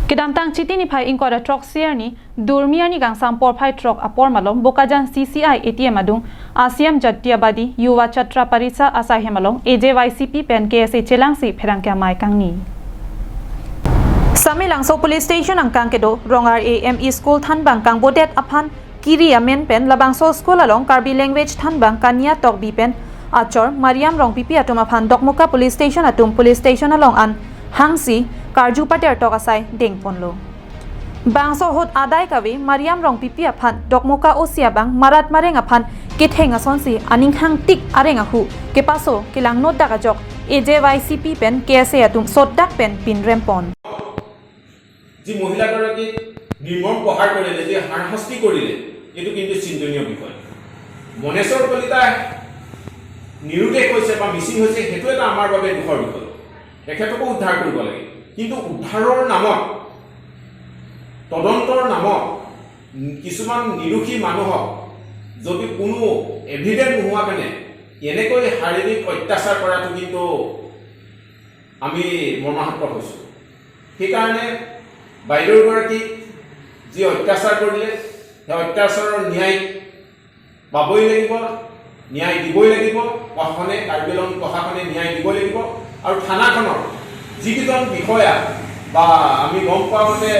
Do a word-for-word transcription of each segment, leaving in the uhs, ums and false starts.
Kedamtang Chiti niphai ingkoi ra throksi arni, Durmi arni kangsam porphai throk apor malom Bokajan C C I A T M adung Asiam Jatiyabadi Yuva Chhatra Parishad asaihem along A J Y C P pen K S A chelangsi pherangke amei kangni. Samelangso Police Station angkang kedo Rongar A M E School thanbang kangbodet aphan kiri amen pen labangso school along Karbi language thanbang Kania Tokbi pen achor Mariam Rongpipi atum aphan Dokmoka Police Station atum police station along an hangsi karju pater tok asai dengponlo. Bangso ahut adai kave Mariam Rongpipi aphan Dokmoka O C abang marat mareng aphan ketheng asonsi aning hangtik areng ahu kepaso kelang nodak ajok A J Y C P pen K S A atum sotdak pen pinrempon. যি মহিলাগৰাকীক নিৰ্মম প্ৰহাৰ কৰিলে, যি হাৰশাস্তি কৰিলে, এইটো কিন্তু চিন্তনীয় বিষয়। মনেশ্বৰ কলিতা নিৰুদ্দেশ হৈছে বা মিচিং হৈছে, সেইটো এটা আমাৰ বাবে দুখৰ বিষয়। তেখেতকো উদ্ধাৰ কৰিব লাগে, কিন্তু উদ্ধাৰৰ নামত, তদন্তৰ নামত কিছুমান নিৰ্দোষী মানুহক যদি কোনো এভিডেন্স নোহোৱাকৈ এনেকৈ শাৰীৰিক অত্যাচাৰ কৰাটো কিন্তু আমি মৰ্মাহত হৈছোঁ। সেইকাৰণে বাইদেউগৰাকীক যি অত্যাচাৰ কৰিলে, সেই অত্যাচাৰৰ ন্যায় পাবই লাগিব, ন্যায় দিবই লাগিব। প্ৰশাসনে, কাৰ্বি আংলং প্ৰশাসনে ন্যায় দিবই লাগিব। আৰু থানাখনৰ যিকেইজন বিষয়া বা আমি গম পোৱা মতে,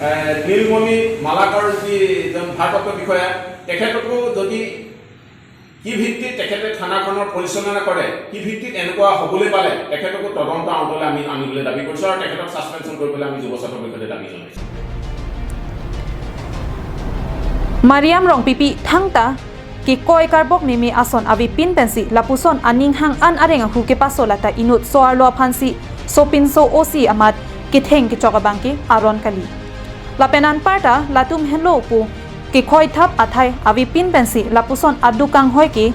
এ, নীলমণি মালাকৰ যিজন ভাৰপ্ৰাপ্ত বিষয়া, তেখেতকো যদি কি ভিত্তিত তেখেতে থানাখনৰ পৰিচালনা কৰে, কি ভিত্তিত এনেকুৱা হ'বলৈ পালে, তেখেতকো তদন্ত আওতালৈ আমি আনিবলৈ দাবী কৰিছোঁ আৰু তেখেতক ছাছপেনশ্যন কৰিবলৈ আমি যুৱ ছাত্ৰৰ পক্ষতে দাবী জনাইছোঁ। Mariam Rongpipi thangta kekoi karbok meme ason avepin pensi lapuson aning hang an areng ahu kepaso lata inut so-arlo aphansi sopinso O C amat ketheng kechok abangke aron kali. Lapen anparta latum henlo pu kekhoithap athai avepin pensi lapuson aduk kanghoi ke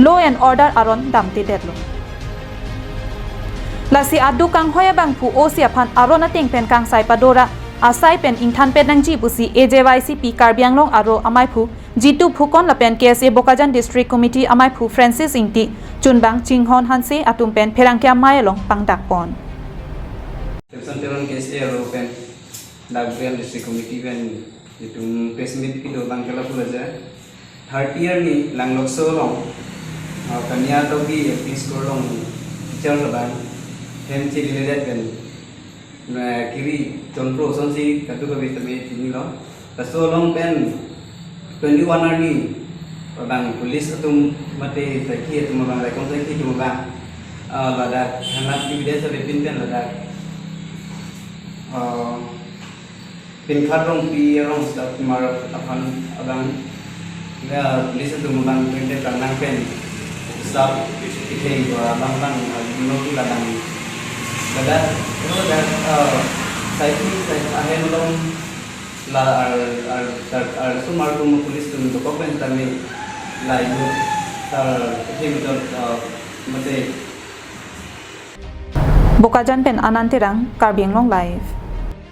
law and order aron damtedetlo. Lasi aduk kanghoi abangphu O C aphan aron ateng pen kangsai padora asai pen ingthanpet nangji pusi A J Y C P Karbi Anglong aro amaiphu Jitu Phukan lapen K S A Bokajan District Committee amaiphu Francis Ingti, Chunbang Chinghon Hanse atum pen pherangke amei along pangdakpon. Samson Teron K S A aro pen Dagbrian District Committee pen itum press meet kedo abangke lapu laja. Thirty arni Langlokso along, ah, Kania Tokbi L P School along teacher labang hem chililedet pen, eh, kiri chonpro asonsi kadokave tame chinilo. Laso along pen twenty-one arni abang police atum mate saikhi atum abang, raikom saikhi atum abang, ah, ladak thanat evidence avepin pen ladak, ah, Pinkhat Rongpi arong staff mar aphan abang, ah, police atum abang pen thanat pen staff ketheng abang abang, ah, no tu ladang. Ladak, ladak, ah, saikhi, saikhi ahem along la ar, ar, ar, ar sumar tum police atum dokok pen tame la inut tar ketheng tar, ah, mate. Bokajan pen Anand Terang, Karbi Anglong Live.